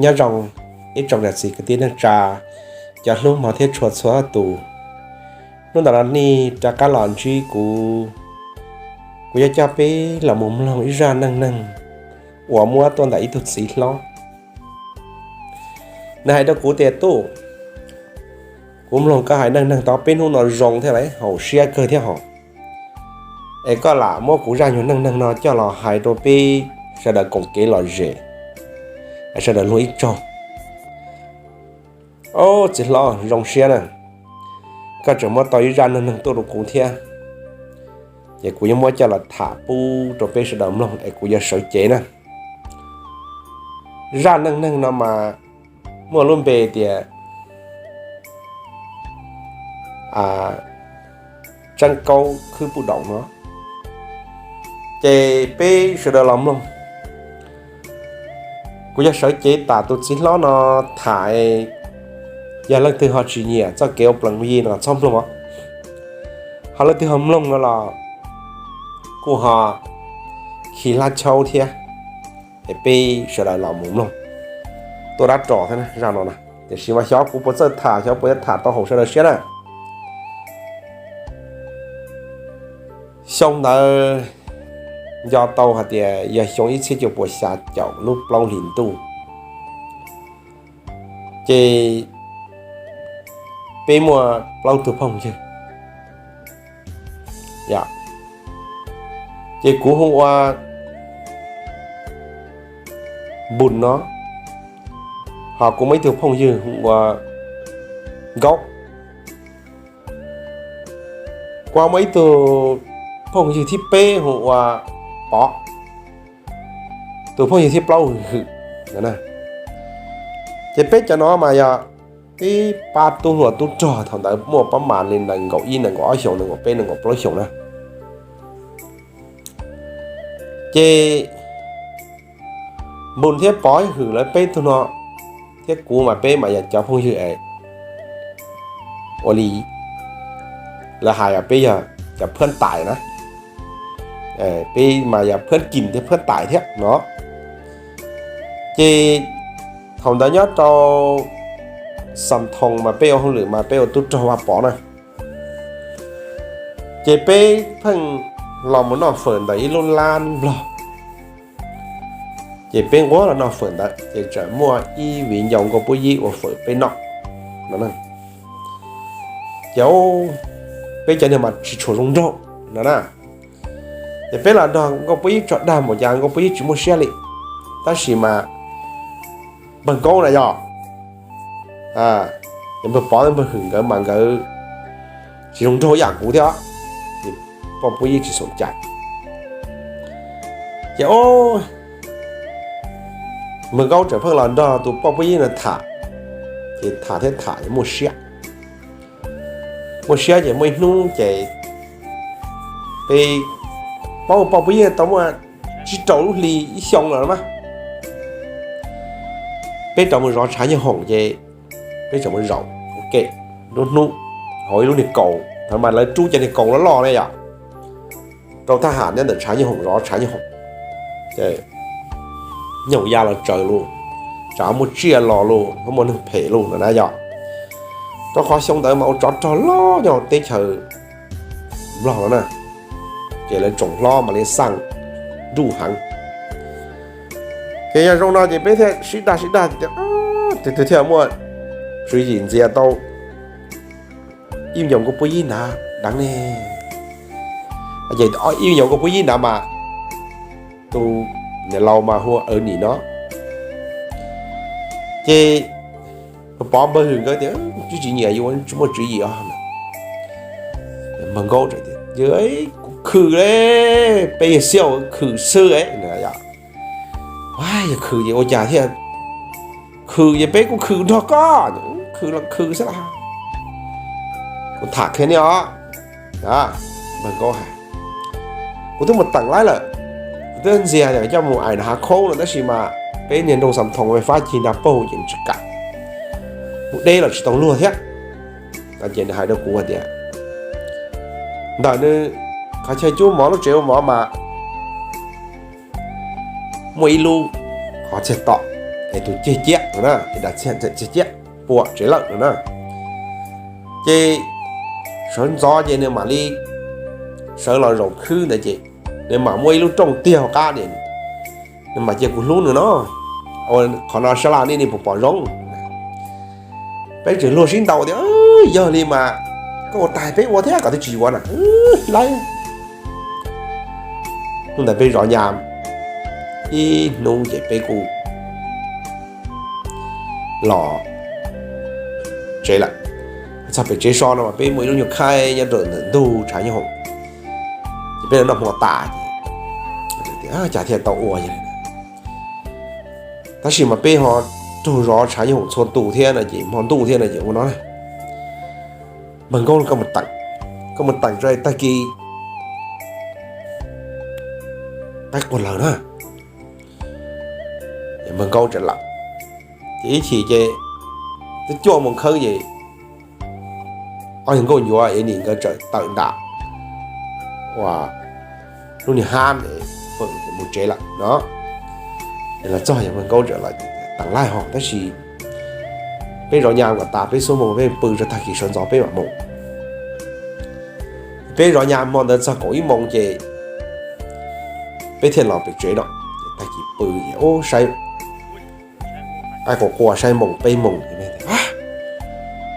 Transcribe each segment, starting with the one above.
Nyob zoo ib tsoom niam txiv kwv tij neej tsa, cov hlub hmov thiab tshua txhua tus. Hnub ntawm no nej rov qab los ntsib kuv, kuv yuav coj peb los mus mloog ib zaj neej neeg uas muab tuaj ntawm ib tug txiv hlob. Nws hais rau kuv tias, Tub, kuv mloog koj hais neej neeg tau peb hnub no zoo thiab lawm, haum siab kawg thiab hos. Es koj lam muab kuv zaj nyuag neej neeg no coj los hais rau peb sawv daws koom kev lom zem, sawv daws luag ib tsaug. Au, txiv hlob, zoo siab na, koj tseem muab tau ib zaj neej neeg tuaj rau kuv thiab. Ces kuv yuav muab coj los tham pub rau peb sawv daws mloog es kuv yuav sawv cev na. Zaj neej neeg no mas muaj lub npe tias Tseeb Kaub Khwb Puj Daum no. Ces peb sawv daws los mloog. Kuv yuav sawv cev tas tus txiv hlob no tham. Yog leej twg ho tsis nyiam txoj kev ua plees ua yi no txhob mloog os. Ho leej twg ho mloog no los kuj ho khi hlab chaub thiab. Es peb sawv daws los mus mloog tuaj dab ros thiab zaj no na. Tiam sis mas xyov kuv puas txawj tham, xyov puas yuav tham tau haum sawv daws siab na. Xyoo ntawd nco tau hais tias yog xyoo ib txhiab cuaj puas xya caum lub plaub hlis ntuj, ces peb muaj plaub tug phooj ywg. Ces kuv hu ua Npus no, ho kuv muaj ib tug phooj ywg hu ua Nkaub. Kuv ho muaj ib tug phooj ywg thib peb hu ua Pov, tus phooj ywg thib plaub hu Hwm. Ces peb cov no mas yog peb pab tub hluas tub rog thaum ntawd muaj pab mas li nees nkaum ib, nees nkaum ob xyoos, nees nkaum peb, nees nkaum plaub xyoos na. Ces Npus thiab Pov Hwm lawv peb tug no thiab kuv mas peb mas yog cov phooj ywg es ua li lawv hais peb yog cov phab tais na. Peb mas yog phab kim thiab phab tais thiab no. Ces thaum ntawd nyob rau Xam Thoo mas peb ua hauj lwm mas peb ua tub rog Vaj Pov na. Ces peb pheej los mus noj fawm ntawm ib lub lab nplog. Ces peb nquag los noj fawm ntawd ces tseem muaj ib viv ncaus nkauj Puab Yib ua fawm peb noj no. Ces peb cov niag mas tsis tshua zoo nraug no na. Ces peb los nrog nkauj Puab Yib tso dag npaum cas nkauj Puab Yib tsis muaj siab li. Tab sis mas npawg Nkaub na yog, npawg Pov npawg Hwm nkawd mas nkawd tsis zoo nraug yam kuv thiab, ces poj Puab Yib tsis xoom cai. Ces npawg Nkaub tseem pheej los nrog tus poj Puab Yib no tham, ces tham thiab tham muaj siab. Muaj siab ces muaj ib hnub ces peb paub poj Puab Yib tau muaj tsib rau lub hli ib xyoo lawm mas peb rov mus zov tshav nyooj hoom ces peb tseem mus zaum ua ke lub hnub hauv ib lub niag kaus, thaum mas lawv rub cov niag kaus loj loj ne yom, rau thaj ham nyob ntawm tshav nyooj hoom, zov tshav nyooj hoom, nyooj ya los tsaws lug, tsam muaj tsiaj los lug, muaj neeg phem lug no na yom. Rau qhov xyoo ntawd mas ua tsov rog loj nyob teb chaws Nplog no na, ces lawv tsoom hlob mam li xaj nruj heev. Ces yog zoo no ces peb thiaj sib dag sib dag tias, tus twg thiaj muaj tswv yim ntxias tau ib ncaus nkauj Puab Yib nrad deev ne. Ces ib ncaus nkauj Puab Yib nrad mas tus niam laus mas hu ua Awv Nim no. Ces Pov npawg Hwm nkawd tias, tsis tsis nyiam, yuav tsis muaj tswv yim os. Npawg Nkaub tias, kuv khwm le, peb yawg xiauj khwm xwb. Yog khwm ces ua cas thiaj khwm ces peb kuj khwm nrog koj, khwm los khwm xwb las. Kuv tham qhia nej os, npawg Nkaub hais, kuv twb mus teem laib lawm, kuv twb ntxias coj mus aim nram hav khaub no tab sis mas peb niag nroog Xam Thoos fab cig nra paug ces tsis kam, mus deb los tsis tau luag thiab. Ces nws hais rau kuv hais tias, ntawm nws qhov chaw cub mov lub tsev ua mov mas muaj ib lub qhov txhia tom es tus ceg ciab. Dam Txhiaj txawm txiag ciab pua tsev lawm no na. Ces sawv ntxov ces nws mam li sawv los zaum khwb ntawd ces nws mam muaj ib lub rooj tiag hauv qab, nws mam cia kuv hlub nws no. Qhov no sab laj nej puas pom zoo? Peb tseem luag sib ntaus tias, yog li mas koj ua tag peb ua thiab, koj twb tsis yuav na. Lawv hnub ntawd peb zov nyab ib hnub ces peb kuj los tsev lawm. Txog pem tsev so no mas peb muaj ib lub nyuag khaib nyob rau ntawm ntug tshav nyob hoom, ces peb los noj hmo tas ces tias cas thiaj tau ua li. Tab sis mas peb ho raug zov tshav nyob hoom txhua tus thiab no ces hmo ntuj thiab no ces ua no na, Npawg Nkaub, koj mus teem tso, tag kis peb quas lawm na. Npawg Nkaub tseem lawm, ces ib chim ces twb cuaj moos kheeb ces ob yawg Nkauj Ncuav Ev Nim nkawd txawm tawm nram ua lub niag hab fawm mus tsev lawm no. Los txog yawg Npawg Nkaub tseem lawm, teem laij hos tab sis peb zov nyab kom tas peb xuab moos peb pw tso, tag kis sawv ntxov peb mam mus. Peb zov nyab hmo ntawd txog kaum ib moos ces peb thiaj los pem tsev no. Tag kis pw ces ub saib qaib qua qua saib moos peb moos,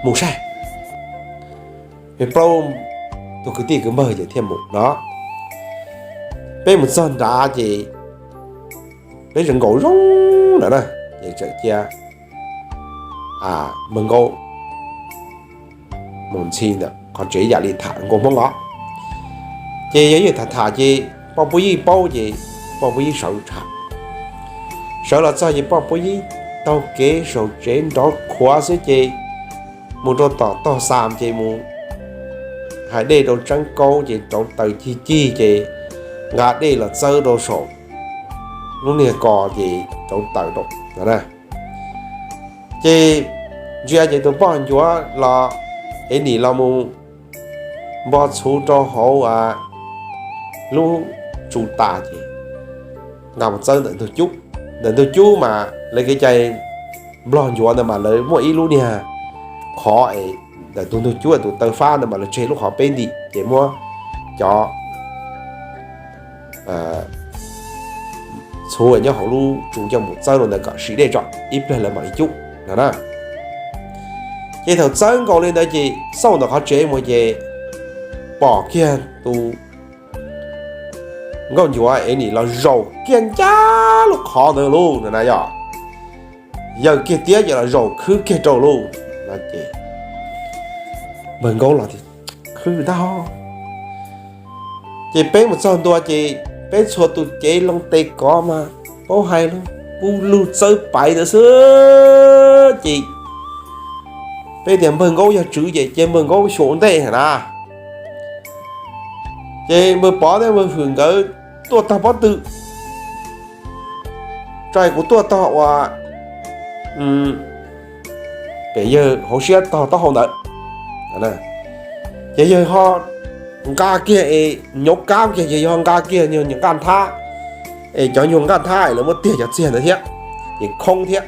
mus saib, peb plaub tug kwv tij kwv npawg ces thiaj mus no. Peb mus txog nrad ces peb tseem nkaum zoov lawm na, ces txawm cia Npawg Nkaub mus ntxhi ntawm qhov tsev yam li tham nkauj Hmoob os. Ces yog yeej tham tham ces Poj Puab Yib paub ces Poj Puab Yib sawv tsham. Sawv los txog ces Poj Puab Yib taug kev saum tsev nrov khuav xwb ces mus rau tom tog xas ces mus hais dej rau Tseeb Kaub ces rauv taws cig cig ces nqa dej los txawb rau saum lub niag ko ces rauv taws rau no na. Ces ntsia ces tus poj ncuav los Ev Nim los mus npo txhuv rau hauv lub tsu tas ces nqa mus txawb ntawm ntug cub. Ntawm ntug cub mas lawv kev cai Nplog Ncuav ntawd mas lawv muaj ib lub niag qhov es ntawm tus ntug cub tus taw fab ntawd mas lawv tseg lub qhov peb ntim ces muab cov txhuv nyob hauv lub tsu coj mus txawb rau ntawd kom sim dej tso ib pliag lawv mam li cub no na. Ces thaum txawb nkaus li ntawd ces xauj ntawm qhov tsev mus ces pom kiag tus nkauj ncuav Ev Nim los zaum kiag ncaj lub qhov ntawd lauj no na yog. Yawg kiag tiab ces los zaum khwb kiag rau lauj no ces Npawg Nkaub los tias, khwb tag ho. Ces peb mus txog ntua ces peb txhua tus cev loo tes kov mas paub hais lawm, kuj lug txawb paiv ntawd xwb ces peb tias Npawg Nkaub yog tswv ces cia Npawg Nkaub xyuas ua ntej na. Ces Npawg Pov thiab Npawg Hwm nkawd tuaj tog pob tw, tso kuv tuaj tog ua pem yawg hauv siab tog taub hau ntawd. Ces yawg ho nqa kiag es nyuv kab kiag, yawg ho nqa kiag nyuag nqaj nthab, es cov nyuag nqaj nthab es lawv muab tiag cov txiag ntawd thiab, es khoob thiab.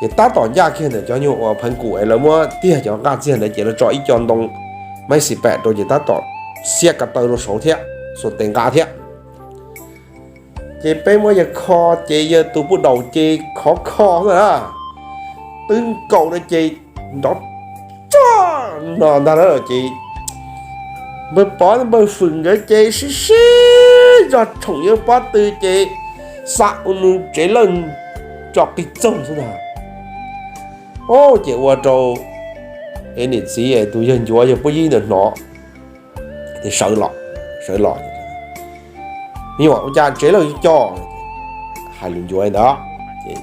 Ces tab tom ncaj kiag ntawm cov nyuag uas pheev kum es lawv muab tiag cov nqaj txiag ntawd ces lawv tso ib co ntoo maib xis pam rau ces tab tom xiab ko taw rau saud thiab, xuas tes nqa thiab. Ces peb muab yawg kho, ces yawg tus puj daum ces khov kho xwb na, twb nkaus no ces nrov tsuag no ntag na. Ces Npawg Pov Npawg Hwm nkawd ces sib sib zog tshoom yawg pob tw ces xa ua nws tsev lawj tso qis txoog xwb ntag. Ces ua rau es niam txiv es tus yawg ncuav yawg puab yib ntawd hnov, ces sawv los, sawv los, me nyuam ua cas tsev lawj co, hais lus ncuav ntawd. Ces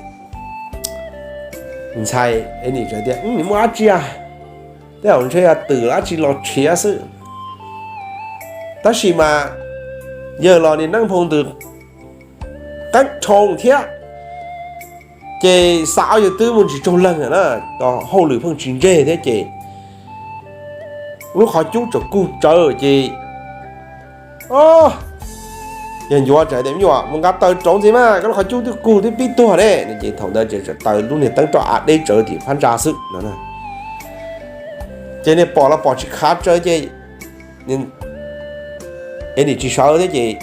ntxhais es niam tias, nws muaj dab tsi a? Tej zaum ntshe yog twm dab tsi los tshiav xwb. Tab sis mas yawg los niag neeb phoo ntws qeeb rhoo thiab, ces xa ob yawg twb muaj ntsis tsaug leeg na, hauj lwm pheej tsis ntseg thiab ces lub qhov cub tsaus kug tsawv ces Yawg Ncuav txawm tias, Me nyuam, mus nqa taws rauv ntxiv mas, koj lub qhov cub twb kub twb pib tuag ne. No ces thaum ntawd txawm taws lub niag teeb roj av deb tsawv tim phab ntsa xwb no. Ces niag pom los pom tsis khav tsawv ces es nim tsis sawv thiab ces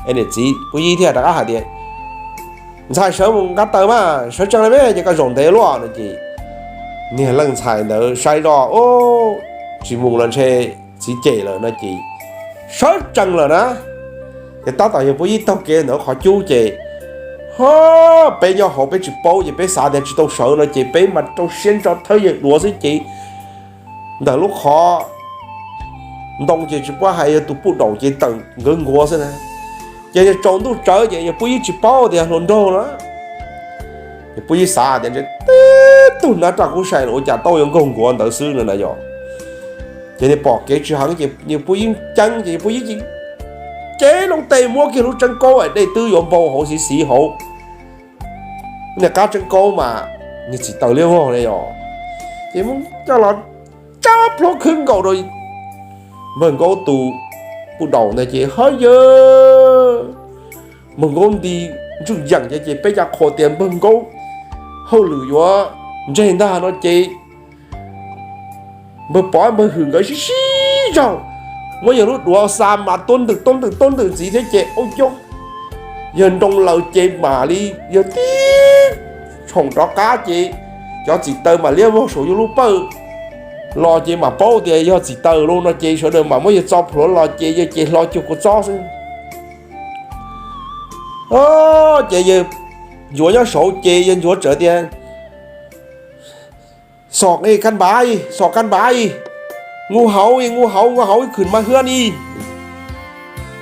es niam txiv Pub Yib thiaj rov qab hais tias, Ntxhais, sawv mus nqa taws mas, sawv tsees lawm me, ces koj zaum ntev luaj no ces niag leej ntxhais ntawd saib zoj, Tsis mus los ntshe txiv cem lawm no ces sawv tsees lawm na. Ces tab tom yawg Pub Yib taug kev ntawm qhov cub ces, ho, peb nyob hauv peb tsis paub ces peb xav tias tsis tau sawv no ces peb mas rau siab ntso thawb yawg duav xwb ces ntawm lub qhov ntoo ces tsis paub hais yog tus puj daum ces tawm nkawv nkuav xwb na. Ces yawg tsaus ntuj tsawv ces yawg Pub Yib tsis paub tias hluas nraug no. Yawg Pub Yib xav tias ntshe tib tug nab raj kub sai los ua cas tau yuav nkaug nkuav ntawd xwb no na yog. Ces niag pom kev tsis heev ces yawg Pub Yib ceeb ces yawg Pub Yib ces cev loo tes muab kiag lub tseeb kaub es dej twb yuav npau hauv xiv xiv hauv. Niag qab tseeb kaub mas niag txiv taws liab vog na yog. Ces muab coj los tsab plhuav khwb nkaus rau npawg Nkaub tus puj daum ntawd ces, ha yawg, npawg Nkaub nti ntswj yeem ces peb cas qhuas tias npawg Nkaub hauj lwm yuav ntseg ntag no ces npawg Pov npawg Hwm nkawd sib sib zog muab yawg lub duav xa mas tuab ntwm tuab ntwm tuab ntwm ntxiv thiab ces ua cas yawg nroo laws ces mam li yawg tib tshoom rov qab ces cov txiv taws mam liab vog saum yawg lub pawj los ces mam paub tias yog txiv taws los no ces sawv daws mam muab yawg txo plhuav los ces yawg ces hlo cuag kua txob xwb. Ces yawg Ncuav nyob saud ces yawg Ncuav txawm tias, Xom, kaj npav, xom kaj npav, ngu hauv, ngu hauv, ngu hauv ib khwm mas hwb ni.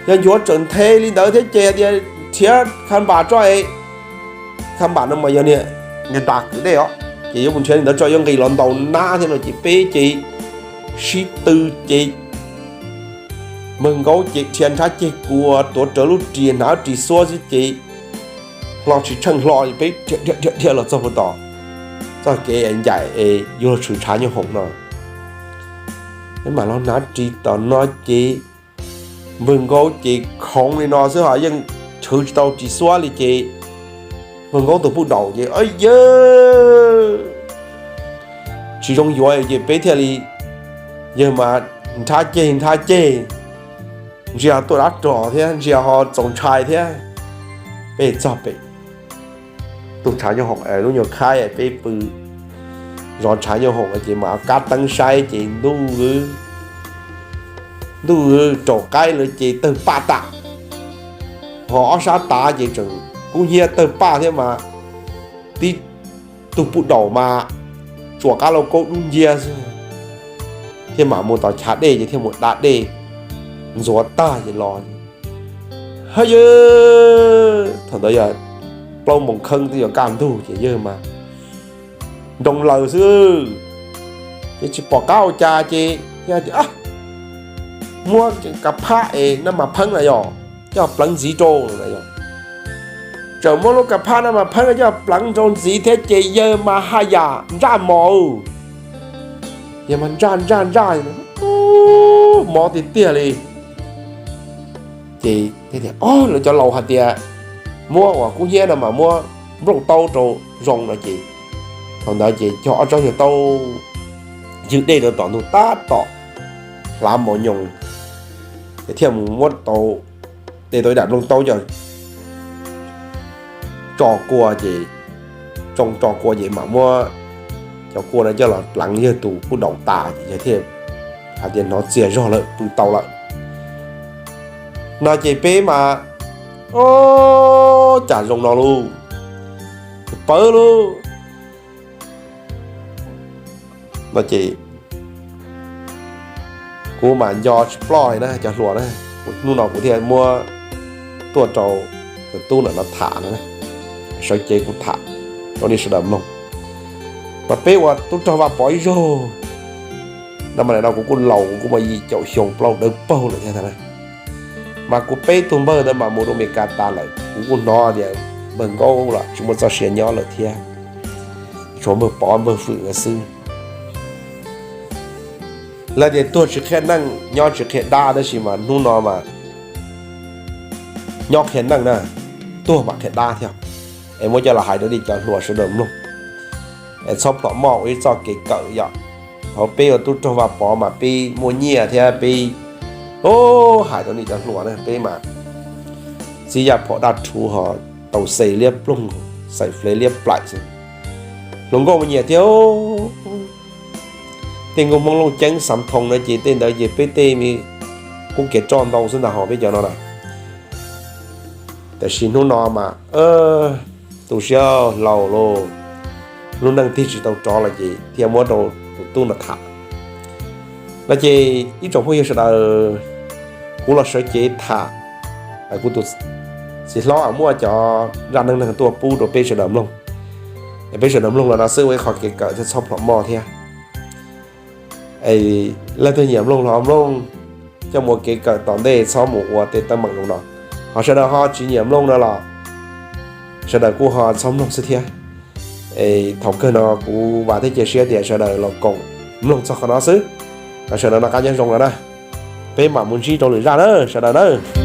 Yawg Ncuav txawm nthe li ntawd thiab ces tias, Nrhiav kaj npav tso. Kaj npav no mas yog niag, niag das kwv dej os, ces yuav mus nrhiav li ntawd tso yuav nqis los ntaus nab thiab no ces peb ces sib tw ces npawg Nkaub ces dhia nrhab ceg kua tuav rawv lub ris hnav ris xuab xwb ces hlo tsis tsheej hlo peb dhia dhia los txog puag tom txoj kev ncaim es yuav luag tshwm tshav nyooj hoom no. Peb mam los hnav ris tom no ces npawg Nkaub ces khoov li no xwb ho yeej chwv tsis tau ris xuab li ces npawg Nkaub tus puj daum ces, Yawg, tsis zoo yuav ces peb thiaj li, yawg mas nrhab ceg nrhab ceg, ntsia tuaj dab rog thiab ntsia ho txaus ntshai thiab. Peb txog pem tus tshav nyooj hoom, lub nyuag khaib peb pw zov tshav nyooj hoom ces mam kab teeb saib ces ntuj, ntuj, raum qaib lawm ces tawg paj tam, ho ob sab tav ces tseem kub hnyiab tawg paj thiab mas tib tug puj daum mas tsuas qab lauj kaub dub nciab xwb, thiaj mam mus tom chav dej ces thiaj mus da dej ntxuav tag ces los. Ha yawg, thaum ntawd yog plaub moos kheeb twb yuav kaj ntug ces yawg mas nroo laws xwb ces tsis pom qab ua cas ces yawg tias, Muab ka phab es naj mas pheeb na yog, coj pleev ntxiv rau na yog. Txawm muab lub ka phab naj mas pheeb coj pleev rau ntxiv thiab ces yawg mas haj yam ntsaj mos, yawg mas ntsaj ntsaj ntsaj mos tiag tiag li. Ces lawv cov laus hais tias muab uas kub hnyiab no mas muab nplooj taub rau zoo no ces thaum ntawd ces cog ob tsob nyuag taub ywg dej rau tom ntug tab tom hlav mos nyoos, ces thiaj mus muab tau dej tau ib daim nplooj taub coj tso kua ces, tsoo tso kua ces mam muab cov kua no coj los pleev yawg tus puj daum tas ces yawg thiaj hais tias hnov txias zog lawm pw tau lawm no ces peb mas, o, cas zoo no lauj, pawv lauj no ces kuv mas nco tsis ploj li na cov hluas na. Hnub no kuv thiaj muab tuaj rau tus tub ntawm no tham no, sawv cev kuv tham rau nej sawv daws mloog. Mas peb ua tub rog Vaj Pov ib zaug no mas nim no kuv kuj laus, kuv kuj muaj yim caum xyoo plaub dawb paug lawm thiab na. Mas kuv peb tug npawg ntawd mas mus rau Amelikas tas lawm, kuv kuj hnov tias npawg Nkaub los tsis muaj txoj sia nyob lawm thiab, tshuav npawg Pov npawg Fwm nkawd xwb. Lawv tias tuag tsis qhia neej, nyob tsis qhia dab, tab sis mas hnub no mas nyob qhia neej na, tuag mam qhia dab thiab. Es muab coj los hais rau nej cov hluas sawv daws mloog, es txhob plhom moj ua ib txoj kev kawm yom. Thaum peb ua tub rog Vaj Pov mas peb muaj nyiaj thiab peb, o, hais rau nej cov hluas na, peb mas txib yaj phom daj rhuv ho tau xe liab ploog, xaim flev liab plaim xwb. Hluas nkauj mas nyiam thiab. Tej nkauj Hmoob Looj Ceeb Xam Thoo na ces tej ntawd ces peb tej me qub kev roj ntau xwb ntag ho peb cov no na. Tiam sis hnub no mas tu siab hlau lauj, lub neej tig tsis tau rov lawm ces thiaj muab rau tus tub no tham. No ces ib tsoom phooj ywg sawv daws, kuv los sawv cev tham, kuv tus txiv hlob muab cov zaj neej neeg tuaj pub rau peb sawv daws mloog. Peb sawv daws mloog los no xwb ua ib qho kev kawm thiab txhob plhom moj thiab. Leej twg nyiam mloog los mloog, coj mus ua kev kawm tom ntej, txhob mus ua tej teeb meem zoo no. Ho sawv daws ho tsis nyiam mloog no los sawv daws kuj ho txhob mloog xwb thiab. Thaum kawg no kuv vam thiab cia siab tias sawv daws los koom mloog txog qhov no xwb, kom sawv daws noj qab nyob zoo no na. Peb mam mus ntsib rau lwm zaj na sawv daws na.